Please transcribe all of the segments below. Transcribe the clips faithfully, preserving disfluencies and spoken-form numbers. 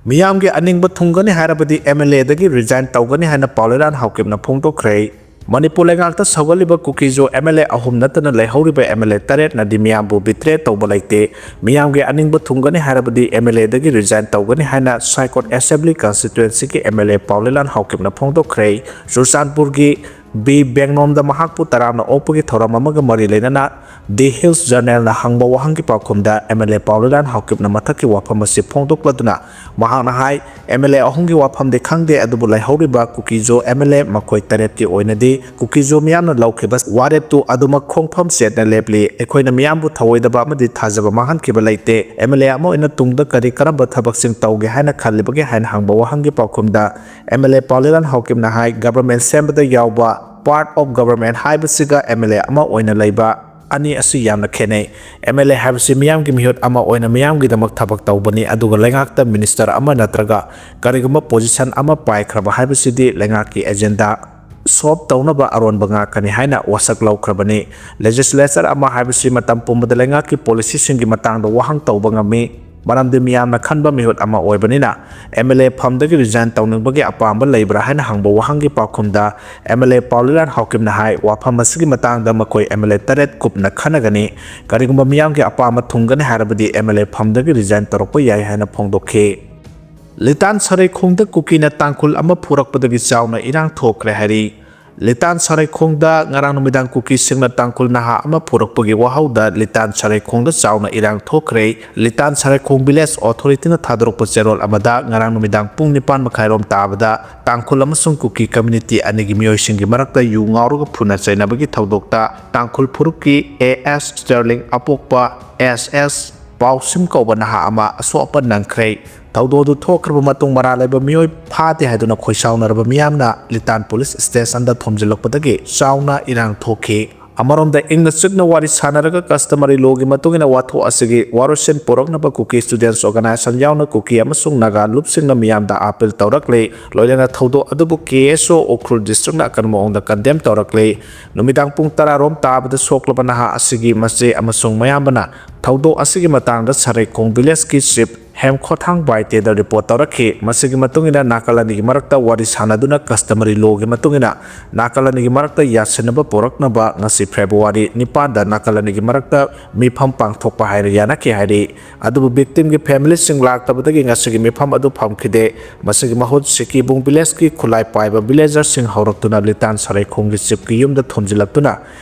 ꯃꯤꯌꯥꯝꯒꯤ ꯑꯅꯤꯡꯕ ꯊꯨꯡꯒꯅꯤ ꯍꯥꯏꯔꯕꯗꯤ ꯑꯦꯝ ꯑꯦꯜ ꯑꯦꯗꯒꯤ ꯔꯤꯖꯥꯏꯟ ꯇꯧꯒꯅꯤ ꯍꯥꯏꯅ ꯄꯥꯎꯂꯦꯂꯥꯟ ꯍꯥꯎꯀꯤꯞꯅ ꯐꯣꯡꯗꯣꯛꯈ꯭ꯔꯦ꯫ ꯃꯅꯤꯄꯨꯔ ꯂꯩꯉꯥꯛꯇ ꯁꯧꯒꯠꯂꯤꯕ ꯀꯨꯀꯤꯖꯣ ꯑꯦꯝ ꯑꯦꯜ ꯑꯦ ꯑꯍꯨꯝ ꯅꯠꯇꯅ ꯂꯩꯍꯧꯔꯤꯕ ꯑꯦꯝ ꯑꯦꯜ ꯑꯦ ꯇꯔꯦꯠꯅꯗꯤ ꯃꯤꯌꯥꯝꯕꯨ ꯕꯤꯇ꯭ꯔꯦ ꯇꯧꯕ ꯂꯩꯇꯦ꯫ ꯃꯤꯌꯥꯝꯒꯤ ꯑꯅꯤꯡꯕ ꯊꯨꯡꯒꯅꯤ ꯍꯥꯏꯔꯕꯗꯤ ꯑꯦꯝ ꯑꯦꯜ ꯑꯦꯗꯒꯤ ꯔꯤꯖꯥꯏꯟ ꯇꯧꯒꯅꯤ ꯍꯥꯏꯅ ꯁꯥꯏꯀꯣꯠ ꯑꯦꯁꯦꯝꯕ꯭ꯂꯤ ꯀꯟꯁꯇꯤꯇ꯭ꯋꯦꯟꯁꯤꯒꯤ ꯑꯦꯝ ꯑꯦꯜ ꯑꯦ ꯄꯥꯎꯂꯦꯂꯥꯟ ꯍꯥꯎꯀꯤꯞꯅ ꯐꯣꯡꯗꯣꯛꯈ꯭ꯔꯦ꯫ ꯆꯨꯔꯆꯥꯟꯄꯨꯔꯒꯤ ꯕꯤ ꯕꯦꯡꯅꯣꯝꯗ ꯃꯍꯥꯛꯄꯨ ꯇꯔꯥꯝꯅ ꯑꯣꯛꯄꯒꯤ ꯊꯧꯔꯝ ꯑꯃꯒ ꯃꯔꯤ ꯂꯩꯅꯅ ꯗꯤ ꯍꯤꯜꯁ ꯖꯔꯅꯦꯜꯅ ꯍꯪꯕ ꯋꯥꯍꯪꯒꯤ ꯄꯥꯎꯈꯨꯝꯗ ꯑꯦꯝ ꯑꯦꯜ ꯑꯦ ꯄꯥꯎꯂꯦꯂꯥꯟ ꯍꯥꯎꯀꯤꯞꯅ ꯃꯊꯛꯀꯤ ꯋꯥꯐꯝ ꯑꯁꯤ ꯐꯣꯡꯗꯣꯛꯂꯗꯨꯅ ꯃꯍꯥꯛꯅ ꯍꯥꯏ, ꯑꯦꯝ ꯑꯦꯜ ꯑꯦ ꯑꯍꯨꯝꯒꯤ ꯋꯥꯐꯝꯗꯤ ꯈꯪꯗꯦ, ꯑꯗꯨꯕꯨ ꯂꯩꯍꯧꯔꯤꯕ ꯀꯨꯀꯤꯖꯣ ꯑꯦꯝ ꯑꯦꯜ ꯑꯦ ꯃꯈꯣꯏ ꯇꯔꯦꯠꯀꯤ ꯑꯣꯏꯅꯗꯤ ꯀꯨꯀꯤꯖꯣ ꯃꯤꯌꯥꯝꯅ ꯂꯧꯈꯤꯕ ꯋꯥꯔꯦꯞꯇꯨ ꯑꯗꯨꯃꯛ ꯈꯣꯡꯐꯝ ꯆꯦꯠꯅ ꯂꯦꯞꯂꯤ꯫ ꯑꯩꯈꯣꯏꯅ ꯃꯤꯌꯥꯝꯕꯨ ꯊꯑꯣꯏꯗꯕ ꯑꯃꯗꯤ ꯊꯥꯖꯕ ꯃꯥꯡꯍꯟꯈꯤꯕ ꯂꯩꯇꯦ꯫ ꯑꯦꯝ ꯑꯦꯜ ꯑꯦ ꯑꯃ ꯑꯣꯏꯅ ꯇꯨꯡꯗ ꯀꯔꯤ ꯀꯔꯝꯕ ꯊꯕꯛꯁꯤꯡ ꯇꯧꯒꯦ ꯍꯥꯏꯅ ꯈꯜꯂꯤꯕꯒꯦ ꯍꯥꯏꯅ ꯍꯪꯕ ꯋꯥꯍꯪꯒꯤ ꯄꯥꯎꯈꯨꯝꯗ ꯑꯦꯝ ꯑꯦꯜ ꯑꯦ ꯄꯥꯎꯂꯦꯂꯥꯟ ꯍꯥꯎꯀꯤꯞꯅ ꯍꯥꯏ, ꯒꯚꯔꯟꯃꯦꯟ ꯁꯦꯝꯕꯗ ꯌꯥꯎꯕ, ꯄꯥꯔꯠ ꯑꯣꯐ ꯒꯚꯔꯟꯃꯦꯟ ꯍꯥꯏꯕꯁꯤꯒ ꯑꯦꯝ ꯑꯦꯜ ꯑꯦ ꯑꯃ ꯑꯣꯏꯅ ꯂꯩꯕ ꯑꯅꯤ ꯑꯁꯤ ꯌꯥꯝꯅ ꯈꯦꯠꯅꯩ꯫ ꯑꯦꯝ ꯑꯦꯜ ꯑꯦ ꯍꯥꯏꯕꯁꯤ ꯃꯤꯌꯥꯝꯒꯤ ꯃꯤꯍꯨꯠ ꯑꯃ ꯑꯣꯏꯅ ꯃꯤꯌꯥꯝꯒꯤꯗꯃꯛ ꯊꯕꯛ ꯇꯧꯕꯅꯤ, ꯑꯗꯨꯒ ꯂꯩꯉꯥꯛꯇ ꯃꯤꯅꯤꯁꯇꯔ ꯑꯃ ꯅꯠꯇ꯭ꯔꯒ ꯀꯔꯤꯒꯨꯝꯕ ꯄꯣꯖꯤꯁꯟ ꯑꯃ ꯄꯥꯏꯈ꯭ꯔꯕ ꯍꯥꯏꯕꯁꯤꯗꯤ ꯂꯩꯉꯥꯛꯀꯤ ꯑꯦꯖꯦꯟꯗꯥ ꯁꯣꯜꯕ ꯇꯧꯅꯕ ꯑꯔꯣꯟꯕ ꯉꯥꯛꯀꯅꯤ ꯍꯥꯏꯅ ꯋꯥꯁꯛ ꯂꯧꯈ꯭ꯔꯕꯅꯤ꯫ ꯂꯦꯖꯤꯁꯂꯦꯆꯔ ꯑꯃ ꯍꯥꯏꯕꯁꯤ ꯃꯇꯝ ꯄꯨꯝꯕꯗ ꯂꯩꯉꯥꯛꯀꯤ ꯄꯣꯂꯤꯁꯤꯁꯤꯡꯒꯤ ꯃꯇꯥꯡꯗ ꯋꯥꯍꯪ ꯇꯧꯕ ꯉꯝꯃꯤ, ꯃꯔꯝꯗꯤ ꯃꯤꯌꯥꯝꯅ ꯈꯟꯕ ꯃꯤꯍꯨꯠ ꯑꯃ ꯑꯣꯏꯕꯅꯤꯅ꯫ ꯑꯦꯝ ꯑꯦꯜ ꯑꯦ ꯐꯝꯗꯒꯤ ꯔꯤꯖꯥꯏꯟ ꯇꯧꯅꯤꯡꯕꯒꯤ ꯑꯄꯥꯝꯕ ꯂꯩꯕ꯭ꯔꯥ ꯍꯥꯏꯅ ꯍꯪꯕ ꯋꯥꯍꯪꯒꯤ ꯄꯥꯎꯈꯨꯝꯗ ꯑꯦꯝ ꯑꯦꯜ ꯑꯦ ꯄꯥꯎꯂꯤꯂꯥꯟ ꯍꯥꯎꯀꯤꯝꯅ ꯍꯥꯏ, ꯋꯥꯐꯝ ꯑꯁꯤꯒꯤ ꯃꯇꯥꯡꯗ ꯃꯈꯣꯏ ꯑꯦꯝ ꯑꯦꯜ ꯑꯦ ꯇꯔꯦꯠ ꯀꯨꯞꯅ ꯈꯟꯅꯒꯅꯤ꯫ ꯀꯔꯤꯒꯨꯝꯕ ꯃꯤꯌꯥꯝꯒꯤ ꯑꯄꯥꯝꯕ ꯊꯨꯡꯒꯅꯤ ꯍꯥꯏꯔꯕꯗꯤ ꯑꯦꯝ ꯑꯦꯜ ꯑꯦ ꯐꯝꯗꯒꯤ ꯔꯤꯖꯥꯏꯟ ꯇꯧꯔꯛꯄ ꯌꯥꯏ ꯍꯥꯏꯅ ꯐꯣꯡꯗꯣꯛꯈꯤ꯫ ꯂꯤꯇꯥꯟ ꯁꯔꯩꯈꯣꯡꯗ ꯀꯨꯀꯤꯅ ꯇꯥꯡꯈꯨꯜ ꯑꯃ ꯐꯨꯔꯛꯄꯗꯒꯤ ꯆꯥꯎꯅ ꯏꯔꯥꯡ ꯊꯣꯛꯈ꯭ꯔꯦ ꯍꯥꯏꯔꯤ꯫ ꯂꯤꯇꯥꯟ ꯁꯔꯩꯈꯣꯡꯗ ꯉꯔꯥꯡ ꯅꯨꯃꯤꯗꯥꯡ ꯀꯨꯀꯤꯁꯤꯡꯅ ꯇꯥꯡꯈꯨꯜ ꯅꯍꯥ ꯑꯃ ꯐꯨꯔꯛꯄꯒꯤ ꯋꯥꯍꯧꯗ ꯂꯤꯇꯥꯟ ꯁꯔꯩꯈꯣꯡꯗ ꯆꯥꯎꯅ ꯏꯔꯥꯡ ꯊꯣꯛꯈ꯭ꯔꯦ꯫ ꯂꯤꯇꯥꯟ ꯁꯔꯩꯈꯣꯡ ꯚꯤꯂꯦꯖ ꯑꯣꯊꯣꯔꯤꯇꯤꯅ ꯊꯥꯗꯣꯔꯛꯄ ꯆꯦꯔꯣꯜ ꯑꯃꯗ ꯉꯔꯥꯡ ꯅꯨꯃꯤꯗꯥꯡ ꯄꯨꯡ ꯅꯤꯄꯥꯟ ꯃꯈꯥꯏꯔꯣꯝ ꯇꯥꯕꯗ ꯇꯥꯡꯈꯨꯜ ꯑꯃꯁꯨꯡ ꯀꯨꯀꯤ ꯀꯝꯃ꯭ꯌꯨꯅꯤꯇꯤ ꯑꯅꯤꯒꯤ ꯃꯤꯑꯣꯏꯁꯤꯡꯒꯤ ꯃꯔꯛꯇ ꯌꯨ ꯉꯥꯎꯔꯒ ꯐꯨꯅ ꯆꯩꯅꯕꯒꯤ ꯊꯧꯗꯣꯛꯇ ꯇꯥꯡꯈꯨꯜ ꯐꯨꯔꯨꯞꯀꯤ ꯑꯦ ꯑꯦꯁ ꯁ꯭ꯇꯔꯂꯤꯡ ꯑꯄꯣꯛꯄ, ꯑꯦꯁ ꯑꯦꯁ ꯄꯥꯎꯁꯤꯝ ꯀꯧꯕ ꯅꯍꯥ ꯑꯃ ꯑꯁꯣꯛ ꯑꯄꯟ ꯅꯪꯈ꯭ꯔꯦ꯫ ꯊꯧꯗꯣꯛ ꯑꯗꯨ ꯊꯣꯛꯈ꯭ꯔꯕ ꯃꯇꯨꯡ ꯃꯔꯥꯜ ꯂꯩꯕ ꯃꯤꯑꯣꯏ ꯐꯥꯗꯦ ꯍꯥꯏꯗꯨꯅ ꯈꯣꯏꯁꯥꯎꯅꯔꯕ ꯃꯤꯌꯥꯝꯅ ꯂꯤꯇꯥꯟ ꯄꯨꯂꯤꯁ ꯁ꯭ꯇꯦꯁꯟꯗ ꯊꯣꯝꯖꯤꯜꯂꯛꯄꯗꯒꯤ ꯆꯥꯎꯅ ꯏꯔꯥꯡ ꯊꯣꯛꯈꯤ꯫ ꯑꯃꯔꯣꯝꯗ ꯏꯪꯅ ꯆꯤꯛꯅ ꯋꯥꯔꯤ ꯁꯥꯟꯅꯔꯒ ꯀꯁꯇꯃꯔꯤ ꯂꯣꯒꯤ ꯃꯇꯨꯡ ꯏꯟꯅ ꯋꯥꯊꯣꯛ ꯑꯁꯤꯒꯤ ꯋꯥꯔꯣꯏꯁꯤꯟ ꯄꯨꯔꯛꯅꯕ ꯀꯨꯀꯤ ꯁ꯭ꯇꯨꯗꯦꯟꯠꯁ ꯑꯣꯔꯒꯅꯥꯏꯖꯦꯁꯟ ꯌꯥꯎꯅ ꯀꯨꯀꯤ ꯑꯃꯁꯨꯡ ꯅꯥꯒꯥ ꯂꯨꯞꯁꯤꯡꯅ ꯃꯤꯌꯥꯝꯗ ꯑꯥꯄꯤꯜ ꯇꯧꯔꯛꯂꯤ꯫ ꯂꯣꯏꯅꯅ ꯊꯧꯗꯣꯛ ꯑꯗꯨꯕꯨ ꯀꯦ ꯑꯦꯁ ꯑꯣ ꯎꯈ꯭ꯔꯨꯜ ꯗꯤꯁꯇ꯭ꯔꯤꯛꯅ ꯑꯀꯟꯕ ꯃꯑꯣꯡꯗ ꯀꯟꯗꯦꯝ ꯇꯧꯔꯛꯂꯤ꯫ ꯅꯨꯃꯤꯗꯥꯡ ꯄꯨꯡ ꯇꯔꯥ ꯔꯣꯝ ꯇꯥꯕꯗ ꯁꯣꯛꯂꯕ ꯅꯍꯥ ꯑꯁꯤꯒꯤ ꯃꯆꯦ ꯑꯃꯁꯨꯡ ꯃꯌꯥꯝꯕꯅ ꯊꯧꯗꯣꯛ ꯑꯁꯤꯒꯤ ꯃꯇꯥꯡꯗ ꯁꯔꯩꯈꯣꯡ ꯚꯤꯂꯦꯖꯀꯤ ꯆꯤꯐ ꯍꯦꯝꯈꯣꯊꯥꯡ ꯕꯥꯏꯇꯦꯗ ꯔꯤꯄꯣꯔꯠ ꯇꯧꯔꯛꯈꯤ꯫ ꯃꯁꯤꯒꯤ ꯃꯇꯨꯡ ꯏꯟꯅ ꯅꯥꯀꯜ ꯑꯅꯤꯒꯤ ꯃꯔꯛꯇ ꯋꯥꯔꯤ ꯁꯥꯟꯅꯗꯨꯅ customary lawꯒꯤ ꯃꯇꯨꯡ ꯏꯟꯅ ꯅꯥꯀꯜ ꯑꯅꯤꯒꯤ ꯃꯔꯛꯇ ꯌꯥꯁꯤꯟꯅꯕ ꯄꯨꯔꯛꯅꯕ ꯉꯁꯤ February ꯅꯤꯄꯥꯟꯗ ꯅꯥꯀꯜ ꯑꯅꯤꯒꯤ ꯃꯔꯛꯇ ꯃꯤꯐꯝ ꯄꯥꯡꯊꯣꯛꯄ ꯍꯥꯏꯅ ꯌꯥꯅꯈꯤ ꯍꯥꯏꯔꯤ꯫ ꯑꯗꯨꯕꯨ victimꯒꯤ familyꯁꯤꯡ ꯂꯥꯛꯇꯕꯗꯒꯤ ꯉꯁꯤꯒꯤ ꯃꯤꯐꯝ ꯑꯗꯨ ꯐꯝꯈꯤꯗꯦ꯫ ꯃꯁꯤꯒꯤ ꯃꯍꯨꯠ ꯁꯤꯀꯤꯕꯨꯡ villageꯀꯤ ꯈꯨꯠꯂꯥꯏ ꯄꯥꯏꯕ villagerꯁꯤꯡ ꯍꯧꯔꯛꯇꯨꯅ ꯂꯤꯇꯥꯟ ꯁꯔꯩꯈꯣꯡꯒꯤ chiefꯀꯤ ꯌꯨꯝꯗ ꯊꯣꯝꯖꯤꯜꯂꯛꯇꯨꯅ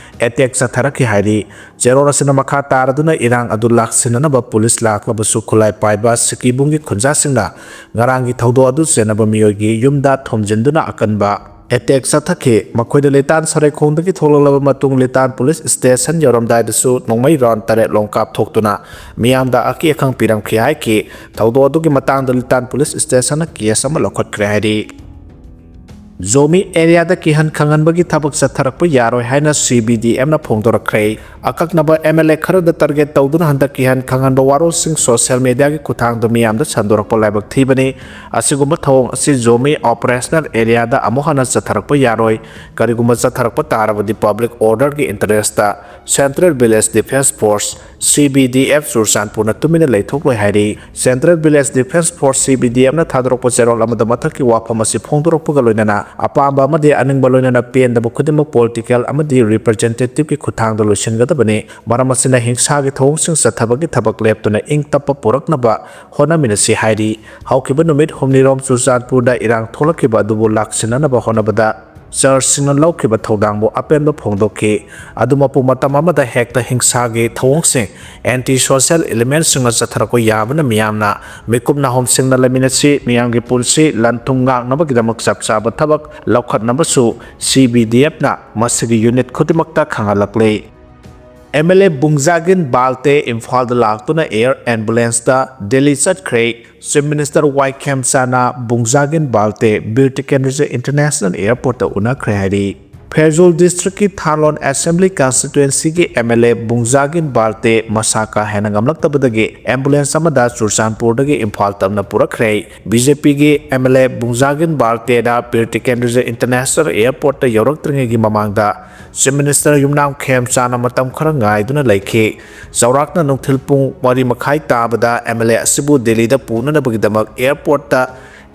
attack ꯆꯠꯊꯔꯛꯈꯤ ꯍꯥꯏꯔꯤ꯫ ꯆꯦꯔꯣꯜ ꯑꯁꯤꯅ ꯃꯈꯥ ꯇꯥꯔꯗꯨꯅ ꯏꯔꯥꯡ ꯑꯗꯨ ꯂꯥꯛꯁꯤꯟꯅꯅꯕ police ꯂꯥꯛꯂꯕꯁꯨ ꯈꯨꯠꯂꯥꯏ ꯄꯥꯏꯕ ꯁꯤꯀꯤꯕꯨꯡꯒꯤ ꯈꯨꯟꯖꯥꯁꯤꯡꯅ ꯉꯔꯥꯡꯒꯤ ꯊꯧꯗꯣꯛ ꯑꯗꯨ ꯆꯦꯟꯅꯕ ꯃꯤꯑꯣꯏꯒꯤ ꯌꯨꯝꯗ ꯊꯣꯝꯖꯤꯟꯗꯨꯅ ꯑꯀꯟꯕ attack ꯆꯠꯊꯈꯤ꯫ ꯃꯈꯣꯏꯗ ꯂꯤꯇꯥꯟ ꯁꯔꯩꯈꯣꯡꯗꯒꯤ ꯊꯣꯛꯂꯛꯂꯕ ꯃꯇꯨꯡ ꯂꯤꯇꯥꯟ police station ꯌꯧꯔꯝꯗꯥꯏꯗꯁꯨ ꯅꯣꯡꯃꯩ round ꯇꯔꯦꯠ ꯂꯣꯝ ꯀꯥꯞꯊꯣꯛꯇꯨꯅ ꯃꯤꯌꯥꯝꯗ ꯑꯀꯤ ꯑꯈꯪ ꯄꯤꯔꯝꯈꯤ ꯍꯥꯏꯈꯤ꯫ ꯊꯧꯗꯣꯛ ꯑꯗꯨꯒꯤ ꯃꯇꯥꯡꯗ ꯂꯤꯇꯥꯟ police stationꯅ case ꯑꯃ ꯂꯧꯈꯠꯈ꯭ꯔꯦ ꯍꯥꯏꯔꯤ꯫ ꯖꯣꯃꯤ areaꯗ ꯀꯤꯍꯟ ꯈꯪꯍꯟꯕꯒꯤ ꯊꯕꯛ ꯆꯠꯊꯔꯛꯄ ꯌꯥꯔꯣꯏ ꯍꯥꯏꯅ CBDMꯅ ꯐꯣꯡꯗꯣꯔꯛꯈ꯭ꯔꯦ꯫ ꯑꯀꯛꯅꯕ MLA ꯈꯔꯗ target ꯇꯧꯗꯨꯅ ꯍꯟꯗꯛ ꯀꯤꯍꯟ ꯈꯪꯍꯟꯕ ꯋꯥꯔꯣꯜꯁꯤꯡ social mediaꯒꯤ ꯈꯨꯠꯊꯥꯡꯗ ꯃꯤꯌꯥꯝꯗ ꯁꯟꯗꯣꯔꯛꯄ ꯂꯥꯏꯕꯛ ꯊꯤꯕꯅꯤ꯫ ꯑꯁꯤꯒꯨꯝꯕ ꯊꯧꯑꯣꯡ ꯑꯁꯤ ꯖꯣꯃꯤ operational areaꯗ ꯑꯃꯨꯛ ꯍꯟꯅ ꯆꯠꯊꯔꯛꯄ ꯌꯥꯔꯣꯏ꯫ ꯀꯔꯤꯒꯨꯝꯕ ꯆꯠꯊꯔꯛꯄ ꯇꯥꯔꯕꯗꯤ public orderꯒꯤ interestꯇ Central Village Defence Force, CVDF, ꯆꯨꯔꯆꯥꯟꯄꯨꯔꯅ ꯇꯨꯃꯤꯟꯅ ꯂꯩꯊꯣꯛꯂꯣꯏ ꯍꯥꯏꯔꯤ꯫ Central Village Defence Force, CVDFꯅ ꯊꯥꯗꯣꯔꯛꯄ ꯆꯦꯔꯣꯜ ꯑꯃꯗ ꯃꯊꯛꯀꯤ ꯋꯥꯐꯝ ꯑꯁꯤ ꯐꯣꯡꯗꯣꯔꯛꯄꯒ ꯂꯣꯏꯅꯅ ꯑꯄꯥꯝꯕ ꯑꯃꯗꯤ ꯑꯅꯤꯡꯕ ꯂꯣꯏꯅꯅ ꯄꯦꯟꯗꯕ ꯈꯨꯗꯤꯡꯃꯛ political ꯑꯃꯗꯤ representativeꯀꯤ ꯈꯨꯠꯊꯥꯡꯗ ꯂꯣꯏꯁꯤꯟꯒꯗꯕꯅꯤ꯫ ꯃꯔꯝ ꯑꯁꯤꯅ ꯍꯤꯡꯁꯥꯒꯤ ꯊꯧꯑꯣꯡꯁꯤꯡ ꯆꯠꯊꯕꯒꯤ ꯊꯕꯛ ꯂꯦꯞꯇꯨꯅ ꯏꯪ ꯇꯞꯄ ꯄꯨꯔꯛꯅꯕ ꯍꯣꯠꯅꯃꯤꯟꯅꯁꯤ ꯍꯥꯏꯔꯤ꯫ ꯍꯧꯈꯤꯕ ꯅꯨꯃꯤꯠ ꯍꯨꯝꯅꯤꯔꯣꯝ ꯆꯨꯔꯆꯥꯟꯄꯨꯔꯗ ꯏꯔꯥꯡ ꯊꯣꯛꯂꯛꯈꯤꯕ ꯑꯗꯨꯕꯨ ꯂꯥꯛꯁꯤꯟꯅꯅꯕ ꯍꯣꯠꯅꯕꯗ churchꯁꯤꯡꯅ ꯂꯧꯈꯤꯕ ꯊꯧꯗꯥꯡꯕꯨ ꯑꯄꯦꯟꯕ ꯐꯣꯡꯗꯣꯛꯈꯤ꯫ ꯑꯗꯨꯃꯛꯄꯨ ꯃꯇꯝ ꯑꯃꯗ ꯍꯦꯛꯇ ꯍꯤꯡꯁꯥꯒꯤ ꯊꯧꯑꯣꯡꯁꯤꯡ, anti social elementꯁꯤꯡꯅ ꯆꯠꯊꯔꯛꯄ ꯌꯥꯕꯅ ꯃꯤꯌꯥꯝꯅ ꯃꯤꯀꯨꯞ ꯅꯥꯍꯣꯝꯁꯤꯡꯅ ꯂꯩꯃꯤꯟꯅꯁꯤ, ꯃꯤꯌꯥꯝꯒꯤ ꯄꯨꯟꯁꯤ ꯂꯟ ꯊꯨꯝ ꯉꯥꯛꯅꯕꯒꯤꯗꯃꯛ ꯆꯞ ꯆꯥꯕ ꯊꯕꯛ ꯂꯧꯈꯠꯅꯕꯁꯨ CVDFꯅ ꯃꯁꯤꯒꯤ unit ꯈꯨꯗꯤꯡꯃꯛꯇ ꯈꯪꯍꯜꯂꯛꯂꯤ꯫ MLA ꯕꯨꯡꯖꯥꯒꯤꯟ ꯕꯥꯜꯇꯦ ꯏꯝꯐꯥꯜꯗ ꯂꯥꯛꯇꯨꯅ air ambulanceꯇ ꯗꯤꯜꯂꯤ ꯆꯠꯈ꯭ꯔꯦ꯫ Chief Minister ꯋꯥꯏ ꯈꯦꯝꯆꯥꯅ ꯕꯨꯡꯖꯥꯒꯤꯟ ꯕꯥꯜꯇꯦ ꯕꯤꯔ ꯇꯤꯀꯦꯟꯗ꯭ꯔꯖꯩ International Airportꯇ ꯎꯅꯈ꯭ꯔꯦ ꯍꯥꯏꯔꯤ꯫ ꯐꯦꯔꯖꯣꯜ ꯗꯤꯁꯇ꯭ꯔꯤꯛꯀꯤ ꯊꯥꯂꯣꯟ ꯑꯦꯁꯦꯝꯕ꯭ꯂꯤ ꯀꯟꯁꯇꯤꯇ꯭ꯋꯦꯟꯁꯤꯒꯤ ꯑꯦꯝ ꯑꯦꯜ ꯑꯦ ꯕꯨꯡꯖꯥꯒꯤꯟ ꯕꯥꯜꯇꯦ ꯃꯁꯥ ꯀꯥ ꯍꯦꯟꯅ ꯉꯝꯂꯛꯇꯕꯗꯒꯤ ꯑꯦꯝꯕꯨꯂꯦꯟꯁ ꯑꯃꯗ ꯆꯨꯔꯆꯥꯟꯄꯨꯔꯗꯒꯤ ꯏꯝꯐꯥꯜ ꯇꯝꯅ ꯄꯨꯔꯛꯈ꯭ꯔꯦ꯫ ꯕꯤ ꯖꯦ ꯄꯤꯒꯤ ꯑꯦꯝ ꯑꯦꯜ ꯑꯦ ꯕꯨꯡꯖꯥꯒꯤꯟ ꯕꯥꯜꯇꯦꯅ ꯕꯤꯔ ꯇꯤꯀꯦꯟꯗ꯭ꯔꯖꯤꯠ ꯏꯟꯇꯔꯅꯦꯁꯅꯦꯜ ꯑꯦꯌꯔꯄꯣꯔꯠꯇ ꯌꯧꯔꯛꯇ꯭ꯔꯤꯉꯩꯒꯤ ꯃꯃꯥꯡꯗ ꯆꯤꯐ ꯃꯤꯅꯤꯁꯇꯔ ꯌꯨꯝꯅꯥꯝ ꯈꯦꯝꯆꯥꯟꯅ ꯃꯇꯝ ꯈꯔ ꯉꯥꯏꯗꯨꯅ ꯂꯩꯈꯤ꯫ ꯆꯥꯎꯔꯥꯛꯅ ꯅꯨꯡꯊꯤꯜ ꯄꯨꯡ ꯃꯔꯤ ꯃꯈꯥꯏ ꯇꯥꯕꯗ ꯑꯦꯝ ꯑꯦꯜ ꯑꯦ ꯑꯁꯤꯕꯨ ꯗꯤꯜꯂꯤꯗ ꯄꯨꯅꯅꯕꯒꯤꯗꯃꯛ ꯑꯦꯌꯔꯄꯣꯔꯠꯇ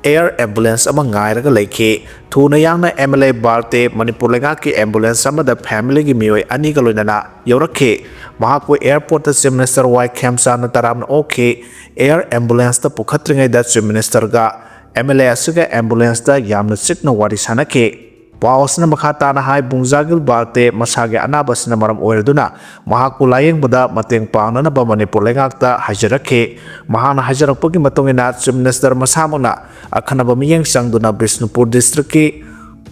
ꯑꯦꯌꯔ ꯑꯦꯝꯕꯨꯂꯦꯟꯁ ꯑꯃ ꯉꯥꯏꯔꯒ ꯂꯩꯈꯤ꯫ ꯊꯨꯅ ꯌꯥꯡꯅ ꯑꯦꯝ ꯑꯦꯜ ꯑꯦ ꯕꯥꯜꯇꯦ ꯃꯅꯤꯄꯨꯔ ꯂꯩꯉꯥꯛꯀꯤ ꯑꯦꯝꯕꯨꯂꯦꯟꯁ ꯑꯃꯗ ꯐꯦꯃꯤꯂꯤꯒꯤ ꯃꯤꯑꯣꯏ ꯑꯅꯤꯒ ꯂꯣꯏꯅꯅ ꯌꯧꯔꯛꯈꯤ꯫ ꯃꯍꯥꯛꯄꯨ ꯑꯦꯌꯔꯄꯣꯔꯠꯇ ꯆꯤꯐ ꯃꯤꯅꯤꯁꯇꯔ ꯋꯥꯏ ꯈꯦꯝꯆꯥꯟꯅ ꯇꯔꯥꯝꯅ ꯑꯣꯛꯈꯤ꯫ ꯑꯦꯌꯔ ꯑꯦꯝꯕꯨꯂꯦꯟꯁꯇ ꯄꯨꯈꯠꯇ꯭ꯔꯤꯉꯩꯗ ꯆꯤꯐ ꯃꯤꯅꯤꯁꯇꯔꯒ ꯑꯦꯝ ꯑꯦꯜ ꯑꯦ ꯑꯁꯤꯒ ꯑꯦꯝꯕꯨꯂꯦꯟꯁꯇ ꯌꯥꯝꯅ ꯆꯤꯛꯅ ꯋꯥꯔꯤ ꯁꯥꯅꯈꯤ꯫ ꯄꯥꯎ ꯑꯁꯤꯅ ꯃꯈꯥ ꯇꯥꯅ ꯍꯥꯏ, ꯕꯨꯡꯖꯥꯒꯤꯜ ꯕꯥꯜꯇꯦ ꯃꯁꯥꯒꯤ ꯑꯅꯥꯕ ꯑꯁꯤꯅ ꯃꯔꯝ ꯑꯣꯏꯔꯗꯨꯅ ꯃꯍꯥꯛꯄꯨ ꯂꯥꯌꯦꯡꯕꯗ ꯃꯇꯦꯡ ꯄꯥꯡꯅꯅꯕ ꯃꯅꯤꯄꯨꯔ ꯂꯩꯉꯥꯛꯇ ꯍꯥꯏꯖꯔꯛꯈꯤ꯫ ꯃꯍꯥꯛꯅ ꯍꯥꯏꯖꯔꯛꯄꯒꯤ ꯃꯇꯨꯡ ꯏꯟꯅ, ꯆꯤꯐ ꯃꯤꯅꯤꯁꯇꯔ ꯃꯁꯥꯃꯛꯅ ꯑꯈꯟꯅꯕ ꯃꯤꯠꯌꯦꯡ ꯆꯪꯗꯨꯅ ꯕꯤꯁꯅꯨꯄꯨꯔ ꯗꯤꯁꯇ꯭ꯔꯤꯛꯀꯤ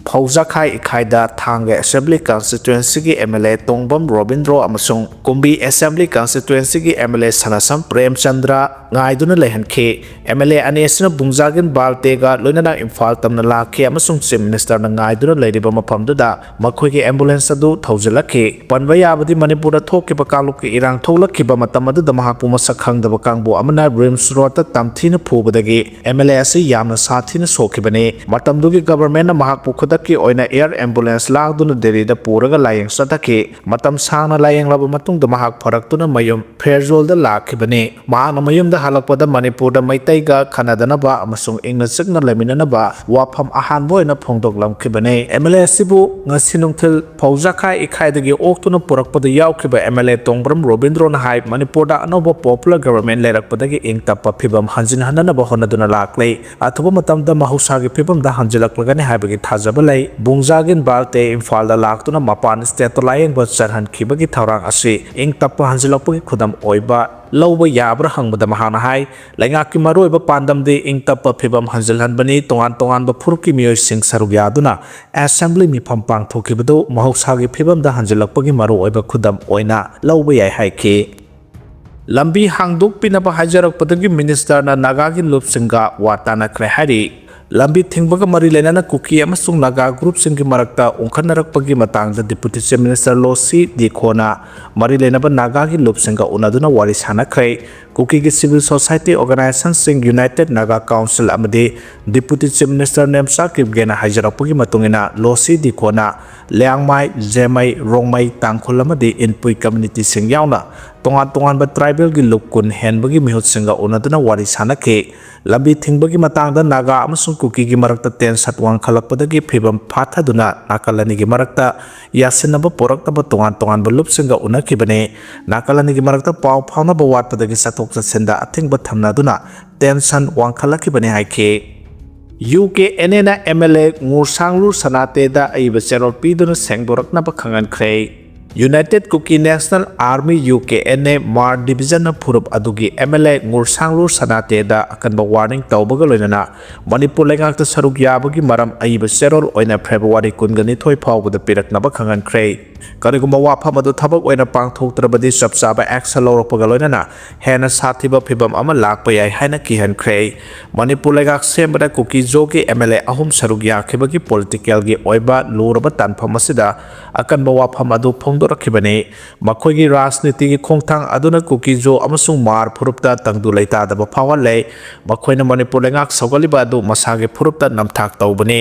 ꯐꯧꯖꯥꯈꯥꯏ ꯏꯈꯥꯏꯗ ꯊꯥꯡꯒ ꯑꯦꯁꯦꯝꯕ꯭ꯂꯤ ꯀꯟꯁꯇꯤꯇ꯭ꯋꯦꯟꯁꯤꯒꯤ ꯑꯦꯝ ꯑꯦꯜ ꯑꯦ ꯇꯣꯡꯕꯝ ꯔꯣꯕꯤꯟꯗ꯭ꯔꯣ ꯑꯃꯁꯨꯡ ꯀꯨꯝꯕꯤ ꯑꯦꯁꯦꯝꯕ꯭ꯂꯤ ꯀꯟꯁꯇꯤꯇ꯭ꯋꯦꯟꯁꯤꯒꯤ ꯑꯦꯝ ꯑꯦꯜ ꯑꯦ ꯁꯅꯥꯁꯝ ꯄ꯭ꯔꯦꯝꯆꯟꯗ꯭ꯔ ꯉꯥꯏꯗꯨꯅ ꯂꯩꯍꯟꯈꯤ꯫ ꯑꯦꯝ ꯑꯦꯜ ꯑꯦ ꯑꯅꯤ ꯑꯁꯤꯅ ꯕꯨꯡꯖꯥꯒꯤꯟ ꯕꯥꯜꯇꯦꯒ ꯂꯣꯏꯅꯅ ꯏꯝꯐꯥꯜ ꯇꯝꯅ ꯂꯥꯛꯈꯤ ꯑꯃꯁꯨꯡ ꯆꯤꯐ ꯃꯤꯅꯤꯁꯇꯔꯅ ꯉꯥꯏꯗꯨꯅ ꯂꯩꯔꯤꯕ ꯃꯐꯝꯗꯨꯗ ꯃꯈꯣꯏꯒꯤ ꯑꯦꯝꯕꯨꯂꯦꯟꯁ ꯑꯗꯨ ꯊꯧꯖꯤꯜꯂꯛꯈꯤ꯫ ꯄꯟꯕ ꯌꯥꯕꯗꯤ, ꯃꯅꯤꯄꯨꯔꯗ ꯊꯣꯛꯈꯤꯕ ꯀꯥꯡꯂꯨꯞꯀꯤ ꯏꯔꯥꯡ ꯊꯣꯛꯂꯛꯈꯤꯕ ꯃꯇꯝ ꯑꯗꯨꯗ ꯃꯍꯥꯛꯄꯨ ꯃꯁꯛ ꯈꯪꯗꯕ ꯀꯥꯡꯕꯨ ꯑꯃꯅ ꯔꯤꯝꯁ ꯔꯣꯗꯇ ꯇꯝꯊꯤꯅ ꯐꯨꯕꯗꯒꯤ ꯑꯦꯝ ꯑꯦꯜ ꯑꯦ ꯑꯁꯤ ꯌꯥꯝꯅ ꯁꯥꯊꯤꯅ ꯁꯣꯛꯈꯤꯕꯅꯤ꯫ ꯃꯇꯝꯗꯨꯒꯤ ꯒꯚꯔꯟꯃꯦꯟꯠꯅ ꯃꯍꯥꯛꯄꯨ ꯈꯨꯗꯛꯀꯤ ꯑꯣꯏꯅ ꯑꯦꯌꯔ ꯑꯦꯝꯕꯨꯂꯦꯟꯁ ꯂꯥꯡꯗꯨꯅ ꯗꯦꯜꯂꯤꯗ ꯄꯨꯔꯒ ꯂꯥꯌꯦꯡ ꯆꯠꯊꯈꯤ꯫ ꯃꯇꯝ ꯁꯥꯡꯅ ꯂꯥꯌꯦꯡꯂꯕ ꯃꯇꯨꯡꯗ ꯃꯍꯥꯛ ꯐꯔꯛꯇꯨꯅ ꯃꯌꯨꯝ ꯐꯦꯔꯖꯣꯜꯗ ꯂꯥꯛꯈꯤꯕꯅꯤ꯫ ꯃꯍꯥꯛꯅ ꯃꯌꯨꯝꯗ ꯍꯜꯂꯛꯄꯗ ꯃꯅꯤꯄꯨꯔꯗ ꯃꯩꯇꯩꯒ ꯈꯟꯅꯗꯅꯕ ꯑꯃꯁꯨꯡ ꯏꯪꯅ ꯆꯤꯛꯅ ꯂꯩꯃꯤꯟꯅꯅꯕ ꯋꯥꯐꯝ ꯑꯍꯥꯟꯕ ꯑꯣꯏꯅ ꯐꯣꯡꯗꯣꯛꯂꯝꯈꯤꯕꯅꯤ꯫ ꯑꯦꯝ ꯑꯦꯜ ꯑꯦ ꯑꯁꯤꯕꯨ ꯉꯁꯤ ꯅꯨꯡꯊꯤꯜ ꯐꯧꯖꯥꯈꯥꯏ ꯏꯈꯥꯏꯗꯒꯤ ꯑꯣꯛꯇꯨꯅ ꯄꯨꯔꯛꯄꯗ ꯌꯥꯎꯈꯤꯕ ꯑꯦꯝ ꯑꯦꯜ ꯑꯦ ꯇꯣꯡꯕ꯭ꯔꯝ ꯔꯣꯕꯤꯟꯗ꯭ꯔꯣꯅ ꯍꯥꯏ, ꯃꯅꯤꯄꯨꯔꯗ ꯑꯅꯧꯕ ꯄꯣꯄꯨꯂꯔ ꯒꯚꯔꯟꯃꯦꯟꯠ ꯂꯩꯔꯛꯄꯗꯒꯤ ꯏꯪ ꯇꯞꯄ ꯐꯤꯕꯝ ꯍꯟꯖꯤꯟꯍꯟꯅꯅꯕ ꯍꯣꯠꯅꯗꯨꯅ ꯂꯥꯛꯂꯦ꯫ ꯑꯊꯨꯕ ꯃꯇꯝꯗ ꯃꯍꯧꯁꯥꯒꯤ ꯐꯤꯕꯝꯗ ꯍꯟꯖꯤꯜꯂꯛꯂꯒꯅꯤ ꯍꯥꯏꯕꯒꯤ ꯊꯥꯖꯕ ꯂꯩ꯫ ꯕꯨꯡꯖꯥꯒꯤꯟ ꯕꯥꯜꯇꯦ ꯏꯝꯐꯥꯜꯗ ꯂꯥꯛꯇꯨꯅ ꯃꯄꯥꯟ ꯁ꯭ꯇꯦꯠꯇ ꯂꯥꯌꯦꯡꯕ ꯆꯠꯍꯟꯈꯤꯕꯒꯤ ꯊꯧꯔꯥꯡ ꯑꯁꯤ ꯏꯪ ꯇꯞꯄ ꯍꯟꯖꯤꯜꯂꯛꯄꯒꯤ ꯈꯨꯗꯝ ꯑꯣꯏꯕ ꯂꯧꯕ ꯌꯥꯕ꯭ꯔꯥ ꯍꯪꯕꯗ ꯃꯍꯥꯛꯅ ꯍꯥꯏ, ꯂꯩꯉꯥꯛꯀꯤ ꯃꯔꯨꯑꯣꯏꯕ ꯄꯥꯟꯗꯝꯗꯤ ꯏꯪ ꯇꯞꯄ ꯐꯤꯕꯝ ꯍꯟꯖꯤꯜꯍꯟꯕꯅꯤ꯫ ꯇꯣꯉꯥꯟ ꯇꯣꯉꯥꯟꯕ ꯐꯨꯔꯨꯞꯀꯤ ꯃꯤꯑꯣꯏꯁꯤꯡ ꯁꯔꯨꯛ ꯌꯥꯗꯨꯅ ꯑꯦꯁꯦꯝꯕ꯭ꯂꯤ ꯃꯤꯐꯝ ꯄꯥꯡꯊꯣꯛꯈꯤꯕꯗꯨ ꯃꯍꯧꯁꯥꯒꯤ ꯐꯤꯕꯝꯗ ꯍꯟꯖꯤꯜꯂꯛꯄꯒꯤ ꯃꯔꯨꯑꯣꯏꯕ ꯈꯨꯗꯝ ꯑꯣꯏꯅ ꯂꯧꯕ ꯌꯥꯏ ꯍꯥꯏꯈꯤ꯫ ꯂꯝꯕꯤ ꯍꯥꯡꯗꯣꯛꯄꯤꯅꯕ ꯍꯥꯏꯖꯔꯛꯄꯗꯒꯤ ꯃꯤꯅꯤꯁꯇꯔꯅ ꯅꯥꯒꯥꯒꯤ ꯂꯨꯞꯁꯤꯡꯒ ꯋꯥ ꯇꯥꯅꯈ꯭ꯔꯦ ꯍꯥꯏꯔꯤ꯫ ꯂꯝꯕꯤ ꯊꯤꯡꯕꯒ ꯃꯔꯤ ꯂꯩꯅꯅ ꯀꯨꯀꯤ ꯑꯃꯁꯨꯡ ꯅꯥꯒꯥ ꯒ꯭ꯔꯨꯞꯁꯤꯡꯒꯤ ꯃꯔꯛꯇ ꯎꯪꯈꯠꯅꯔꯛꯄꯒꯤ ꯃꯇꯥꯡꯗ Deputy Chief Minister ꯂꯣ ꯁꯤ ꯗꯤꯈꯣꯅ ꯃꯔꯤ ꯂꯩꯅꯕ ꯅꯥꯒꯥꯒꯤ ꯂꯨꯞꯁꯤꯡꯒ ꯎꯅꯗꯨꯅ ꯋꯥꯔꯤ ꯁꯥꯟꯅꯈ꯭ꯔꯦ꯫ ꯀꯨꯀꯤꯒꯤ civil society organizationꯁꯤꯡ, United Naga Council ꯑꯃꯗꯤ Deputy Chief Minister ꯅꯦꯝꯆꯥ ꯀꯤꯞꯒꯦꯅ ꯍꯥꯏꯖꯔꯛꯄꯒꯤ ꯃꯇꯨꯡ ꯏꯟꯅ, ꯂꯣ ꯁꯤ ꯗꯤꯈꯣꯅ ꯂꯤꯌꯥꯡꯃꯥꯏ, ꯖꯦꯃꯩ, ꯔꯣꯡꯃꯩ, ꯇꯥꯡꯈꯨꯜ ꯑꯃꯗꯤ ꯏꯟꯄꯨꯏ communityꯁꯤꯡ ꯌꯥꯎꯅ ꯇꯣꯉꯥꯟ ꯇꯣꯉꯥꯟꯕ tribalꯒꯤ ꯂꯨꯞ ꯀꯨꯟ ꯍꯦꯟꯕꯒꯤ ꯃꯤꯍꯨꯠꯁꯤꯡꯒ ꯎꯅꯗꯨꯅ ꯋꯥꯔꯤ ꯁꯥꯟꯅꯈꯤ꯫ ꯂꯝꯕꯤ ꯊꯤꯡꯕꯒꯤ ꯃꯇꯥꯡꯗ ꯅꯥꯒꯥ ꯑꯃꯁꯨꯡ ꯀꯨꯀꯤꯒꯤ ꯃꯔꯛꯇ tension ꯋꯥꯡꯈꯠꯂꯛꯄꯗꯒꯤ ꯐꯤꯕꯝ ꯐꯥꯊꯗꯨꯅ ꯅꯥꯀꯜ ꯑꯅꯤꯒꯤ ꯃꯔꯛꯇ ꯌꯥꯁꯤꯟꯅꯕ ꯄꯨꯔꯛꯅꯕ ꯇꯣꯉꯥꯟ ꯇꯣꯉꯥꯟꯕ ꯂꯨꯞꯁꯤꯡꯒ ꯎꯅꯈꯤꯕꯅꯤ꯫ ꯅꯥꯀꯜ ꯑꯅꯤꯒꯤ ꯃꯔꯛꯇ ꯄꯥꯎ ꯐꯥꯎꯅꯕ ꯋꯥꯠꯄꯗꯒꯤ ꯆꯠꯊꯣꯛ ꯆꯠꯁꯤꯟꯗ ꯑꯊꯤꯡꯕ ꯊꯝꯅꯗꯨꯅ tension ꯋꯥꯡꯈꯠꯂꯛꯈꯤꯕꯅꯤ ꯍꯥꯏꯈꯤ꯫ U K N A M L A Ngursanglur ꯁꯅꯥꯇꯦꯗ ꯑꯏꯕ ꯆꯦꯔꯣꯜ ꯄꯤꯗꯨꯅ ꯁꯦꯡꯗꯣꯔꯛꯅꯕ ꯈꯪꯍꯟꯈ꯭ꯔꯦ꯫ United Kuki National Army, U K N A, Mar divisionꯅ ꯐꯨꯔꯨꯞ ꯑꯗꯨꯒꯤ ꯑꯦꯝ ꯑꯦꯜ ꯑꯦ ꯉꯨꯔꯁꯥꯡꯂꯨ ꯁꯅꯥꯇꯦꯗ ꯑꯀꯟꯕ warning ꯇꯧꯕꯒ ꯂꯣꯏꯅꯅ ꯃꯅꯤꯄꯨꯔ ꯂꯩꯉꯥꯛꯇ ꯁꯔꯨꯛ ꯌꯥꯕꯒꯤ ꯃꯔꯝ ꯑꯏꯕ ꯆꯦꯔꯣꯜ ꯑꯣꯏꯅ February ꯀꯨꯟꯒ ꯅꯤꯊꯣꯏ ꯐꯥꯎꯕꯗ ꯄꯤꯔꯛꯅꯕ ꯈꯪꯍꯟꯈ꯭ꯔꯦ꯫ ꯀꯔꯤꯒꯨꯝꯕ ꯋꯥꯐꯝ ꯑꯗꯨ ꯊꯕꯛ ꯑꯣꯏꯅ ꯄꯥꯡꯊꯣꯛꯇ꯭ꯔꯕꯗꯤ ꯆꯞ ꯆꯥꯕ action ꯂꯧꯔꯛꯄꯒ ꯂꯣꯏꯅꯅ ꯍꯦꯟꯅ ꯁꯥꯊꯤꯕ ꯐꯤꯚꯝ ꯑꯃ ꯂꯥꯛꯄ ꯌꯥꯏ ꯍꯥꯏꯅ ꯀꯤꯍꯟꯈ꯭ꯔꯦ꯫ ꯃꯅꯤꯄꯨꯔ ꯂꯩꯉꯥꯛ ꯁꯦꯝꯕꯗ ꯀꯨꯀꯤ-ꯖꯣꯒꯤ ꯑꯦꯝ ꯑꯦꯜ ꯑꯦ ꯑꯍꯨꯝ ꯁꯔꯨꯛ ꯌꯥꯈꯤꯕꯒꯤ politicalꯒꯤ ꯑꯣꯏꯕ ꯂꯨꯔꯕ ꯇꯥꯟꯐꯝ ꯑꯁꯤꯗ ꯑꯀꯟꯕ ꯋꯥꯐꯝ ꯑꯗꯨ ꯐꯣꯡꯗꯣꯔꯛꯈꯤꯕꯅꯤ꯫ ꯃꯈꯣꯏꯒꯤ ꯔꯥꯖꯅꯤꯇꯤꯒꯤ ꯈꯣꯡꯊꯥꯡ ꯑꯗꯨꯅ ꯀꯨꯀꯤ-ꯖꯣ ꯑꯃꯁꯨꯡ ꯃꯥꯔ ꯐꯨꯔꯨꯞꯇ ꯇꯪꯗꯨ ꯂꯩꯇꯥꯗꯕ ꯐꯥꯎꯍꯜꯂꯦ꯫ ꯃꯈꯣꯏꯅ ꯃꯅꯤꯄꯨꯔ ꯂꯩꯉꯥꯛ ꯁꯧꯒꯠꯂꯤꯕ ꯑꯗꯨ ꯃꯁꯥꯒꯤ ꯐꯨꯔꯨꯞꯇ ꯅꯝꯊꯥꯛ ꯇꯧꯕꯅꯤ꯫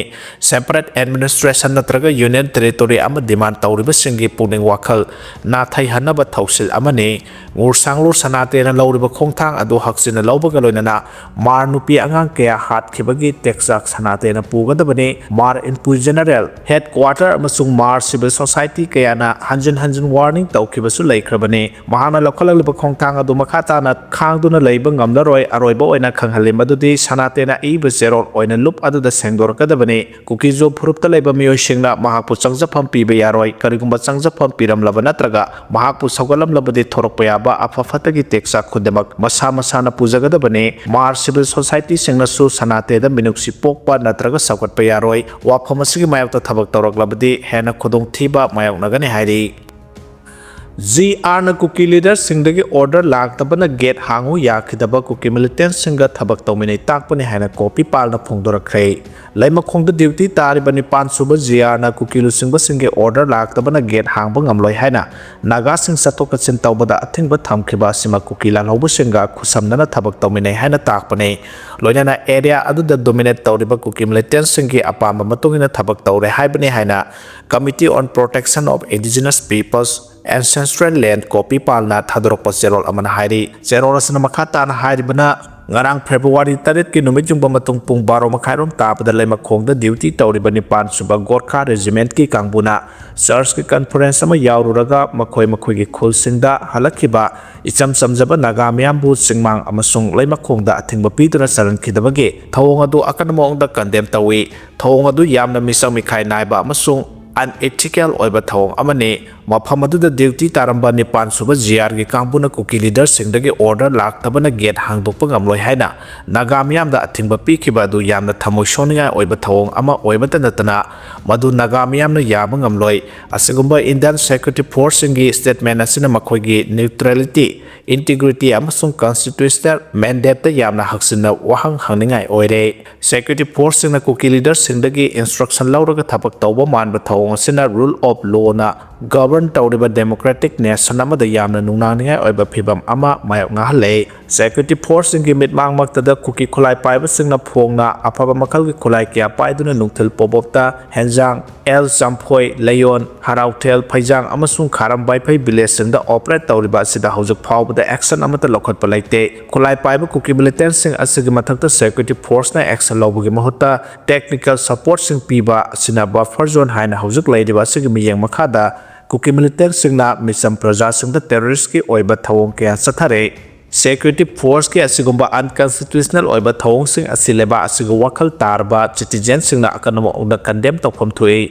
Separate administration ꯅꯠꯇ꯭ꯔꯒ union territory ꯑꯃ demand ꯇꯧꯔꯤꯕꯁꯤꯡꯒꯤ ꯄꯨꯛꯅꯤꯡ ꯋꯥꯈꯜ ꯅꯥꯊꯩꯍꯟꯅꯕ ꯊꯧꯁꯤꯜ ꯑꯃꯅꯤ꯫ ꯉꯨꯔꯁꯥꯡꯂꯨ ꯁꯅꯥꯇꯦꯅ ꯂꯧꯔꯤꯕ ꯈꯣꯡꯊꯥꯡ ꯑꯗꯨ ꯍꯛꯆꯤꯟꯅ ꯂꯧꯕꯒ ꯂꯣꯏꯅꯅ ꯃꯥꯔ ꯅꯨꯄꯤ ꯑꯉꯥꯡ ꯀꯌꯥ ꯍꯥꯠꯈꯤꯕꯒꯤ ꯇꯦꯛꯆꯥꯛ ꯁꯅꯥꯇꯦꯅ ꯄꯨꯒꯗꯕꯅꯤ꯫ ꯃꯥꯔ ꯏꯟꯄꯨꯏ general headquarter ꯑꯃꯁꯨꯡ ꯃꯥꯔ civil society ꯀꯌꯥꯅ ꯍꯟꯖꯤꯟ ꯍꯟꯖꯤꯟ warning ꯇꯧꯈꯤꯕꯁꯨ ꯂꯩꯈ꯭ꯔꯕꯅꯤ꯫ ꯃꯍꯥꯛꯅ ꯂꯧꯈꯠꯂꯛꯂꯤꯕ ꯈꯣꯡꯊꯥꯡ ꯑꯗꯨ ꯃꯈꯥ ꯇꯥꯅ ꯈꯥꯡꯗꯨꯅ ꯂꯩꯕ ꯉꯝꯂꯔꯣꯏ꯫ ꯑꯔꯣꯏꯕ ꯑꯣꯏꯅ ꯈꯪꯍꯜꯂꯤ ꯃꯗꯨꯗꯤ ꯁꯅꯥꯇꯦꯅ ꯑꯏꯕ ꯆꯦꯔꯣꯜ ꯑꯣꯏꯅ ꯂꯨꯞ ꯑꯗꯨꯗ ꯁꯦꯡꯗꯣꯔꯛꯀꯗꯕꯅꯤ꯫ ꯀꯨꯀꯤ-ꯖꯣ ꯐꯨꯔꯨꯞꯇ ꯂꯩꯕ ꯃꯤꯑꯣꯏꯁꯤꯡꯅ ꯃꯍꯥꯛꯄꯨ ꯆꯪꯖꯐꯝ ꯄꯤꯕ ꯌꯥꯔꯣꯏ꯫ ꯀꯔꯤꯒꯨꯝꯕ ꯆꯪꯖꯐꯝ ꯄꯤꯔꯝꯂꯕ ꯅꯠꯇ꯭ꯔꯒ ꯃꯍꯥꯛꯄꯨ ꯁꯧꯒꯠꯂꯝꯂꯕꯗꯤ ꯊꯣꯔꯛꯄ ꯌꯥꯕ ꯑꯐ ꯐꯠꯇꯒꯤ ꯇꯦꯛꯆꯥꯛ ꯈꯨꯗꯤꯡꯃꯛ ꯃꯁꯥ ꯃꯁꯥꯅ ꯄꯨꯖꯒꯗꯕꯅꯤ꯫ ꯃꯥꯔ civil societyꯁꯤꯡꯅꯁꯨ ꯁꯅꯥꯇꯦꯗ ꯃꯤꯅꯨꯡꯁꯤ ꯄꯣꯛꯄ ꯅꯠꯇ꯭ꯔꯒ ꯁꯧꯒꯠꯄ ꯌꯥꯔꯣꯏ꯫ ꯋꯥꯐꯝ ꯑꯁꯤꯒꯤ ꯃꯥꯌꯣꯛꯇ ꯊꯕꯛ ꯇꯧꯔꯛꯂꯕꯗꯤ ꯍꯦꯟꯅ ꯈꯨꯗꯣꯡꯊꯤꯕ ꯃꯥꯌꯣꯛꯅꯒꯅꯤ ꯍꯥꯏꯔꯤ꯫ ꯖꯤ ꯑꯥꯔꯅ ꯀꯨꯀꯤ ꯂꯤꯗꯔꯁꯤꯡꯗꯒꯤ ꯑꯣꯔꯗꯔ ꯂꯥꯛꯇꯕꯅ ꯒꯦꯠ ꯍꯥꯡꯉꯨ ꯌꯥꯈꯤꯗꯕ ꯀꯨꯀꯤ ꯃꯤꯂꯤꯇꯦꯟꯁꯤꯡꯒ ꯊꯕꯛ ꯇꯧꯃꯤꯟꯅꯩ ꯇꯥꯛꯄꯅꯤ ꯍꯥꯏꯅ ꯀꯣꯄꯤꯄꯥꯜꯅ ꯐꯣꯡꯗꯣꯔꯛꯈ꯭ꯔꯦ꯫ ꯂꯩꯃꯈꯣꯡꯗ ꯗ꯭ꯌꯨꯇꯤ ꯇꯥꯔꯤꯕ ꯅꯤꯄꯥꯟ ꯁꯨꯕ ꯖꯤ ꯑꯥꯔꯅ ꯀꯨꯀꯤ ꯂꯨꯆꯤꯡꯕꯁꯤꯡꯒꯤ ꯑꯣꯔꯗꯔ ꯂꯥꯛꯇꯕꯅ ꯒꯦꯠ ꯍꯥꯡꯕ ꯉꯝꯂꯣꯏ ꯍꯥꯏꯅ ꯅꯥꯒꯥꯁꯤꯡ ꯆꯠꯊꯣꯛ ꯆꯠꯁꯤꯟ ꯇꯧꯕꯗ ꯑꯊꯤꯡꯕ ꯊꯝꯈꯤꯕ ꯑꯁꯤꯃꯛ ꯀꯨꯀꯤ ꯂꯥꯜꯍꯧꯕꯁꯤꯡꯒ ꯈꯨꯠꯁꯝꯅꯅ ꯊꯕꯛ ꯇꯧꯃꯤꯟꯅꯩ ꯍꯥꯏꯅ ꯇꯥꯛꯄꯅꯤ꯫ ꯂꯣꯏꯅꯅ ꯑꯦꯔꯤꯌꯥ ꯑꯗꯨꯗ ꯗꯣꯃꯤꯅꯦꯠ ꯇꯧꯔꯤꯕ ꯀꯨꯀꯤ ꯃꯤꯂꯤꯇꯦꯟꯁꯤꯡꯒꯤ ꯑꯄꯥꯝꯕ ꯃꯇꯨꯡ ꯏꯟꯅ ꯊꯕꯛ ꯇꯧꯔꯦ ꯍꯥꯏꯕꯅꯤ ꯍꯥꯏꯅ Committee on Protection of Indigenous Peoples Ancestral Land ꯀꯣꯄꯤꯄꯥꯜꯅ ꯊꯥꯗꯣꯔꯛꯄ ꯆꯦꯔꯣꯜ ꯑꯃꯅ ꯍꯥꯏꯔꯤ꯫ ꯆꯦꯔꯣꯜ ꯑꯁꯤꯅ ꯃꯈꯥ ꯇꯥꯅ ꯍꯥꯏꯔꯤꯕꯅ, ꯉꯔꯥꯡ ꯐꯦꯕ꯭ꯔꯨꯋꯥꯔꯤ ꯇꯔꯦꯠꯀꯤ ꯅꯨꯃꯤꯠ ꯌꯨꯡꯕ ꯃꯇꯨꯡ ꯄꯨꯡ ꯕꯥꯔꯣ ꯃꯈꯥꯏꯔꯣꯝ ꯇꯥꯕꯗ ꯂꯩꯃꯈꯣꯡꯗ ꯗ꯭ꯌꯨꯇꯤ ꯇꯧꯔꯤꯕ ꯅꯤꯄꯥꯟ ꯁꯨꯕ ꯒꯣꯔꯈꯥ ꯔꯦꯖꯤꯃꯦꯟꯠꯀꯤ ꯀꯥꯡꯕꯨꯅ ꯆꯔꯆꯀꯤ ꯀꯟꯐꯔꯦꯟꯁ ꯑꯃ ꯌꯥꯎꯔꯨꯔꯒ ꯃꯈꯣꯏ ꯃꯈꯣꯏꯒꯤ ꯈꯨꯜꯁꯤꯡꯗ ꯍꯜꯂꯛꯈꯤꯕ ꯏꯆꯝ ꯆꯝꯖꯕ ꯅꯥꯒꯥ ꯃꯤꯌꯥꯝꯕꯨ ꯆꯤꯡꯃꯥꯡ ꯑꯃꯁꯨꯡ ꯂꯩꯃꯈꯣꯡꯗ ꯑꯊꯤꯡꯕ ꯄꯤꯗꯨꯅ ꯆꯜꯍꯟꯈꯤꯗꯕꯒꯤ ꯊꯧꯑꯣꯡ ꯑꯗꯨ ꯑꯀꯟꯕ ꯃꯑꯣꯡꯗ ꯀꯟꯗꯦꯝ ꯇꯧꯏ꯫ ꯊꯧꯑꯣꯡ ꯑꯗꯨ ꯌꯥꯝꯅ ꯃꯤꯆꯪ ꯃꯤꯈꯥꯏ ꯅꯥꯏꯕ ꯑꯃꯁꯨꯡ unethical ꯑꯣꯏꯕ ꯊꯧꯑꯣꯡ ꯑꯃꯅꯤ꯫ ꯃꯐꯝ ꯑꯗꯨꯗ ꯗ꯭ꯌꯨꯇꯤ ꯇꯥꯔꯝꯕ ꯅꯤꯄꯥꯟ ꯁꯨꯕ ꯖꯤ ꯑꯥꯔꯒꯤ ꯀꯥꯡꯕꯨꯅ ꯀꯨꯀꯤ ꯂꯤꯗꯔꯁꯤꯡꯗꯒꯤ ꯑꯣꯔꯗꯔ ꯂꯥꯛꯇꯕꯅ ꯒꯦꯠ ꯍꯥꯡꯗꯣꯛꯄ ꯉꯝꯂꯣꯏ ꯍꯥꯏꯅ ꯅꯥꯒꯥ ꯃꯤꯌꯥꯝꯗ ꯑꯊꯤꯡꯕ ꯄꯤꯈꯤꯕ ꯑꯗꯨ ꯌꯥꯝꯅ ꯊꯃꯣꯏ ꯁꯣꯛꯅꯤꯡꯉꯥꯏ ꯑꯣꯏꯕ ꯊꯧꯑꯣꯡ ꯑꯃ ꯑꯣꯏꯕꯇ ꯅꯠꯇꯅ ꯃꯗꯨ ꯅꯥꯒꯥ ꯃꯤꯌꯥꯝꯅ ꯌꯥꯕ ꯉꯝꯂꯣꯏ꯫ ꯑꯁꯤꯒꯨꯝꯕ ꯏꯟꯗꯤꯌꯟ ꯁꯦꯀ꯭ꯌꯨꯔꯤꯇꯤ ꯐꯣꯔꯁꯁꯤꯡꯒꯤ ꯁ꯭ꯇꯦꯠꯃꯦꯟ ꯑꯁꯤꯅ ꯃꯈꯣꯏꯒꯤ ꯅ꯭ꯌꯨꯇ꯭ꯔꯦꯂꯤꯇꯤ, ꯏꯟꯇꯤꯒ꯭ꯔꯤꯇꯤ ꯑꯃꯁꯨꯡ ꯀꯟꯁꯇꯤꯇ꯭ꯌꯨꯁꯅꯦꯜ ꯃꯦꯟꯗꯦꯠꯇ ꯌꯥꯝꯅ ꯍꯛꯆꯤꯟꯅ ꯋꯥꯍꯪ ꯍꯪꯅꯤꯡꯉꯥꯏ ꯑꯣꯏꯔꯦ꯫ ꯁꯦꯀ꯭ꯌꯨꯔꯤꯇꯤ ꯐꯣꯔꯁꯁꯤꯡꯅ ꯀꯨꯀꯤ ꯂꯤꯗꯔꯁꯤꯡꯗꯒꯤ ꯏꯟꯁꯇ꯭ꯔꯛꯁꯟ ꯂꯧꯔꯒ ꯊꯕꯛ ꯇꯧꯕ ꯃꯥꯟꯕ ꯊꯧꯑꯣꯡ ꯑꯁꯤꯅ ꯔꯨꯜ ꯑꯣꯐ ꯂꯣꯅ ꯒꯕꯔꯟ ꯇꯧꯔꯤꯕ ꯗꯦꯃꯣꯀ꯭ꯔꯦꯇꯤꯛ ꯅꯦꯁꯟ ꯑꯃꯗ ꯌꯥꯝꯅ ꯅꯨꯡꯅꯥꯡꯅꯤꯡꯉꯥꯏ ꯑꯣꯏꯕ ꯐꯤꯚꯝ ꯑꯃ ꯃꯥꯌꯣꯛꯅꯍꯜꯂꯦ꯫ ꯁꯦꯀ꯭ꯌꯨꯔꯤꯇꯤ ꯐꯣꯔꯁꯁꯤꯡꯒꯤ ꯃꯤꯠꯃꯥꯡꯃꯛꯇꯗ ꯀꯨꯀꯤ ꯈꯨꯠꯂꯥꯏ ꯄꯥꯏꯕꯁꯤꯡꯅ ꯐꯣꯡꯅ ꯑꯐꯕ ꯃꯈꯜꯒꯤ ꯈꯨꯠꯂꯥꯏ ꯀꯌꯥ ꯄꯥꯏꯗꯨꯅ ꯅꯨꯡꯊꯤꯜ ꯄꯣꯕꯣꯞꯇ ꯍꯦꯟꯖꯥꯡ, ꯑꯦꯜ ꯆꯝꯐꯣꯏ, ꯂꯩꯌꯣꯟ, ꯍꯔꯥꯎꯊꯦꯜ, ꯐꯩꯖꯥꯡ ꯑꯃꯁꯨꯡ ꯈꯥꯔꯝ ꯕꯥꯏꯐꯩ ꯚꯤꯂꯦꯖꯁꯤꯡꯗ ꯑꯣꯄꯔꯦꯠ ꯇꯧꯔꯤꯕ ꯑꯁꯤꯗ ꯍꯧꯖꯤꯛ ꯐꯥꯎꯕꯗ ꯑꯦꯛꯁꯟ ꯑꯃꯠꯇ ꯂꯧꯈꯠꯄ ꯂꯩꯇꯦ꯫ ꯈꯨꯠꯂꯥꯏ ꯄꯥꯏꯕ ꯀꯨꯀꯤ ꯃꯤꯂꯤꯇꯦꯟꯁꯤꯡ ꯑꯁꯤꯒꯤ ꯃꯊꯛꯇ ꯁꯦꯀ꯭ꯌꯨꯔꯤꯇꯤ ꯐꯣꯔꯁꯅ ꯑꯦꯛꯁꯟ ꯂꯧꯕꯒꯤ ꯃꯍꯨꯠꯇ ꯇꯦꯛꯅꯤꯀꯦꯜ ꯁꯄꯣꯔꯠꯁꯤꯡ ꯄꯤꯕ ꯑꯁꯤꯅ ꯕꯐꯔ ꯖꯣꯟ ꯍꯥꯏꯅ ꯍꯧꯖꯤꯛ ꯂꯩꯔꯤꯕ ꯑꯁꯤꯒꯤ ꯃꯤꯠꯌꯦꯡ ꯃꯈꯥꯗ ꯀꯨꯀꯤ ꯃꯤꯂꯤꯇꯦꯟꯁꯤꯡꯅ ꯃꯤꯆꯝ ꯄ꯭ꯔꯖꯥꯁꯤꯡꯗ ꯇꯦꯔꯣꯔꯤꯁ꯭ꯠꯀꯤ ꯑꯣꯏꯕ ꯊꯧꯑꯣꯡ ꯀꯌꯥ ꯆꯠꯊꯔꯦ꯫ ꯁꯦꯀ꯭ꯌꯨꯔꯤꯇꯤ ꯐꯣꯔꯁꯀꯤ ꯑꯁꯤꯒꯨꯝꯕ ꯑꯟꯀꯟꯁꯇꯤꯇ꯭ꯌꯨꯁꯅꯦꯜ ꯑꯣꯏꯕ ꯊꯧꯑꯣꯡꯁꯤꯡ ꯑꯁꯤ ꯂꯩꯕꯥꯛ ꯑꯁꯤꯒꯤ ꯋꯥꯈꯜ ꯇꯥꯔꯕ ꯁꯤꯇꯤꯖꯦꯟꯁꯤꯡꯅ ꯑꯀꯟꯕ ꯃꯑꯣꯡꯗ ꯀꯟꯗꯦꯝ ꯇꯧꯐꯝ ꯊꯣꯛꯏ꯫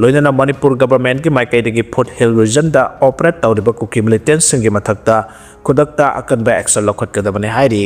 ꯂꯣꯏꯅꯅ ꯃꯅꯤꯄꯨꯔ ꯒꯕꯔꯃꯦꯟꯠꯀꯤ ꯃꯥꯏꯀꯩꯗꯒꯤ ꯐꯨꯠꯍꯤꯜ ꯔꯤꯖꯟꯗ ꯑꯣꯄꯔꯦꯠ ꯇꯧꯔꯤꯕ ꯀꯨꯀꯤ ꯃꯤꯂꯤꯇꯦꯟꯁꯤꯡꯒꯤ ꯃꯊꯛꯇ ꯈꯨꯗꯛꯇ ꯑꯀꯟꯕ ꯑꯦꯛꯁꯟ ꯂꯧꯈꯠꯀꯗꯕꯅꯤ ꯍꯥꯏꯔꯤ꯫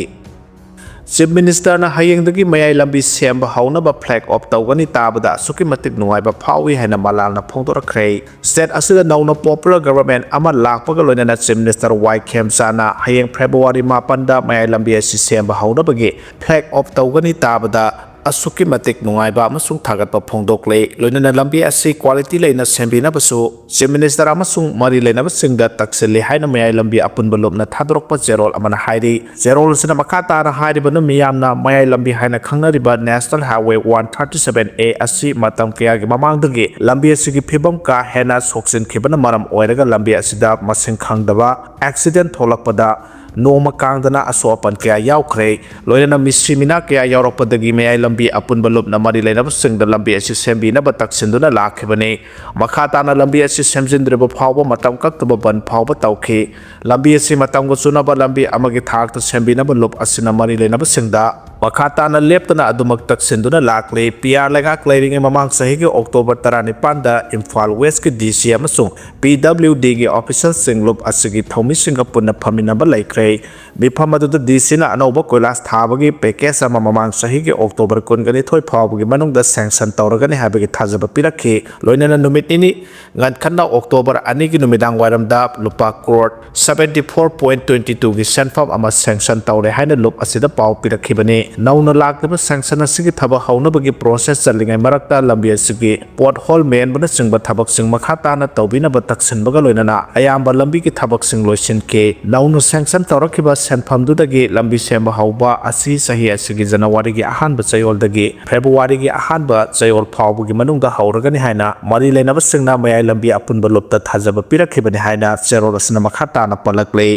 Chief Ministerꯅ ꯍꯌꯦꯡꯗꯒꯤ ꯃꯌꯥꯏ ꯂꯝꯕꯤ ꯁꯦꯝꯕ ꯍꯧꯅꯕ flag off ꯇꯧꯒꯅꯤ ꯇꯥꯕꯗ ꯑꯁꯨꯛꯀꯤ ꯃꯇꯤꯛ ꯅꯨꯡꯉꯥꯏꯕ ꯐꯥꯎꯏ ꯍꯥꯏꯅ ꯃꯂꯥꯜꯅ ꯐꯣꯡꯗꯣꯔꯛꯈ꯭ꯔꯦ꯫ State ꯑꯁꯤꯗ ꯅꯧꯅ popular government ꯑꯃ ꯂꯥꯛꯄꯒ ꯂꯣꯏꯅꯅ Chief Minister ꯋꯥꯏ ꯈꯦꯝꯆꯥꯅ ꯍꯌꯦꯡ February ꯃꯥꯄꯟꯗ ꯃꯌꯥꯏ ꯂꯝꯕꯤ ꯑꯁꯤ ꯁꯦꯝꯕ ꯍꯧꯅꯕꯒꯤ flag off ꯇꯧꯒꯅꯤ ꯇꯥꯕꯗ ꯑꯁꯨꯛꯀꯤ ꯃꯇꯤꯛ ꯅꯨꯡꯉꯥꯏꯕ ꯑꯃꯁꯨꯡ ꯊꯥꯒꯠꯄ ꯐꯣꯡꯗꯣꯛꯂꯦ꯫ ꯂꯣꯏꯅꯅ ꯂꯝꯕꯤ ꯑꯁꯤ quality ꯂꯩꯅ ꯁꯦꯝꯕꯤꯅꯕꯁꯨ Chief Minister ꯑꯃꯁꯨꯡ ꯃꯔꯤ ꯂꯩꯅꯕꯁꯤꯡꯗ ꯇꯛꯁꯤꯜꯂꯤ ꯍꯥꯏꯅ ꯃꯌꯥꯏ ꯂꯝꯕꯤ ꯑꯄꯨꯟꯕ ꯂꯨꯞꯅ ꯊꯥꯗꯣꯔꯛꯄ ꯆꯦꯔꯣꯜ ꯑꯃꯅ ꯍꯥꯏꯔꯤ꯫ ꯆꯦꯔꯣꯜ ꯑꯁꯤꯅ ꯃꯈꯥ ꯇꯥꯅ ꯍꯥꯏꯔꯤꯕꯅ, ꯃꯤꯌꯥꯝꯅ ꯃꯌꯥꯏ ꯂꯝꯕꯤ ꯍꯥꯏꯅ ꯈꯪꯅꯔꯤꯕ National Highway one thirty seven A ꯑꯁꯤ ꯃꯇꯝ ꯀꯌꯥꯒꯤ ꯃꯃꯥꯡꯗꯒꯤ ꯂꯝꯕꯤ ꯑꯁꯤꯒꯤ ꯐꯤꯕꯝ ꯀꯥ ꯍꯦꯟꯅ ꯁꯣꯛꯆꯤꯟꯈꯤꯕꯅ ꯃꯔꯝ ꯑꯣꯏꯔꯒ ꯂꯝꯕꯤ ꯑꯁꯤꯗ ꯃꯁꯤꯡ ꯈꯪꯗꯕ accident ꯊꯣꯛꯂꯛꯄꯗ ꯅꯣꯡꯃ ꯀꯥꯡꯗꯅ ꯑꯁꯣꯛ ꯑꯄꯟ ꯀꯌꯥ ꯌꯥꯎꯈ꯭ꯔꯦ꯫ ꯂꯣꯏꯅꯅ ꯃꯤꯁꯤ ꯃꯤꯅꯥ ꯀꯌꯥ ꯌꯥꯎꯔꯛꯄꯗꯒꯤ ꯃꯌꯥꯏ ꯂꯝꯕꯤ ꯑꯄꯨꯟꯕ ꯂꯨꯞꯅ ꯃꯔꯤ ꯂꯩꯅꯕꯁꯤꯡꯗ ꯂꯝꯕꯤ ꯑꯁꯤ ꯁꯦꯝꯕꯤꯅꯕ ꯇꯛꯁꯤꯟꯗꯨꯅ ꯂꯥꯛꯈꯤꯕꯅꯤ꯫ ꯃꯈꯥ ꯇꯥꯅ ꯂꯝꯕꯤ ꯑꯁꯤ ꯁꯦꯝꯖꯤꯟꯗ꯭ꯔꯤꯕ ꯐꯥꯎꯕ ꯃꯇꯝ ꯀꯛꯇꯕ ꯕꯟ ꯐꯥꯎꯕ ꯇꯧꯈꯤ꯫ ꯂꯝꯕꯤ ꯑꯁꯤ ꯃꯇꯝꯒ ꯆꯨꯅꯕ ꯂꯝꯕꯤ ꯑꯃꯒꯤ ꯊꯥꯛꯇ ꯁꯦꯝꯕꯤꯅꯕ ꯂꯨꯞ ꯑꯁꯤꯅ ꯃꯔꯤ ꯂꯩꯅꯕꯁꯤꯡꯗ ꯃꯈꯥ ꯇꯥꯅ ꯂꯦꯞꯇꯅ ꯑꯗꯨꯃꯛ ꯇꯛꯁꯤꯟꯗꯨꯅ ꯂꯥꯛꯂꯤ꯫ ꯄꯤ ꯑꯥꯔ ꯂꯩꯉꯥꯛ ꯂꯩꯔꯤꯉꯩ ꯃꯃꯥꯡ ꯆꯍꯤꯒꯤ October ꯇꯔꯥꯅꯤꯄꯥꯟꯗ ꯏꯝꯐꯥꯜ Westꯀꯤ D C ꯑꯃꯁꯨꯡ P W Dꯒꯤ officialꯁꯤꯡ ꯂꯨꯞ ꯑꯁꯤꯒꯤ ꯊꯧꯃꯤꯁꯤꯡꯒ ꯄꯨꯟꯅ ꯐꯝꯃꯤꯟꯅꯕ ꯂꯩꯈ꯭ꯔꯦ꯫ ꯃꯤꯐꯝ ꯑꯗꯨꯗ D Cꯅ ꯑꯅꯧꯕ ꯀꯣꯏꯂꯥꯁ ꯊꯥꯕꯒꯤ package ꯑꯃ ꯃꯃꯥꯡ ꯆꯍꯤꯒꯤ October ꯀꯨꯟꯒ ꯅꯤꯊꯣꯏ ꯐꯥꯎꯕꯒꯤ ꯃꯅꯨꯡꯗ sanction ꯇꯧꯔꯒꯅꯤ ꯍꯥꯏꯕꯒꯤ ꯊꯥꯖꯕ ꯄꯤꯔꯛꯈꯤ꯫ ꯂꯣꯏꯅꯅ ꯅꯨꯃꯤꯠ ꯅꯤꯅꯤ ꯉꯟꯈꯠꯅ October ꯑꯅꯤꯒꯤ ꯅꯨꯃꯤꯗꯥꯡ ꯋꯥꯏꯔꯝꯗ ꯂꯨꯄꯥ crore seventy four point twenty twoꯒꯤ ꯁꯦꯟꯐꯝ ꯑꯃ sanction ꯇꯧꯔꯦ ꯍꯥꯏꯅ ꯂꯨꯞ ꯑꯁꯤꯗ ꯄꯥꯎ ꯄꯤꯔꯛꯈꯤꯕꯅꯤ꯫ ꯅꯧꯅ ꯂꯥꯛꯂꯤꯕ sanction ꯑꯁꯤꯒꯤ ꯊꯕꯛ ꯍꯧꯅꯕꯒꯤ process ꯆꯠꯂꯤꯉꯩ ꯃꯔꯛꯇ ꯂꯝꯕꯤ ꯑꯁꯤꯒꯤ pothole ꯃꯦꯟꯕꯅꯆꯤꯡꯕ ꯊꯕꯛꯁꯤꯡ ꯃꯈꯥ ꯇꯥꯅ ꯇꯧꯕꯤꯅꯕ ꯇꯛꯁꯤꯟꯕꯒ ꯂꯣꯏꯅꯅ ꯑꯌꯥꯝꯕ ꯂꯝꯕꯤꯒꯤ ꯊꯕꯛꯁꯤꯡ ꯂꯣꯏꯁꯤꯟꯈꯤ꯫ ꯅꯧꯅ sanction ꯇꯧꯔꯛꯈꯤꯕ ꯁꯦꯟꯐꯝꯗꯨꯗꯒꯤ ꯂꯝꯕꯤ ꯁꯦꯝꯕ ꯍꯧꯕ ꯑꯁꯤ ꯆꯍꯤ ꯑꯁꯤꯒꯤ Januaryꯒꯤ ꯑꯍꯥꯟꯕ ꯆꯌꯣꯜꯗꯒꯤ Februaryꯒꯤ ꯑꯍꯥꯟꯕ ꯆꯌꯣꯜ ꯐꯥꯎꯕꯒꯤ ꯃꯅꯨꯡꯗ ꯍꯧꯔꯒꯅꯤ ꯍꯥꯏꯅ ꯃꯔꯤ ꯂꯩꯅꯕꯁꯤꯡꯅ ꯃꯌꯥꯏ ꯂꯝꯕꯤ ꯑꯄꯨꯟꯕ ꯂꯨꯞꯇ ꯊꯥꯖꯕ ꯄꯤꯔꯛꯈꯤꯕꯅꯤ ꯍꯥꯏꯅ ꯆꯦꯔꯣꯜ ꯑꯁꯤꯅ ꯃꯈꯥ ꯇꯥꯅ ꯄꯜꯂꯛꯂꯤ꯫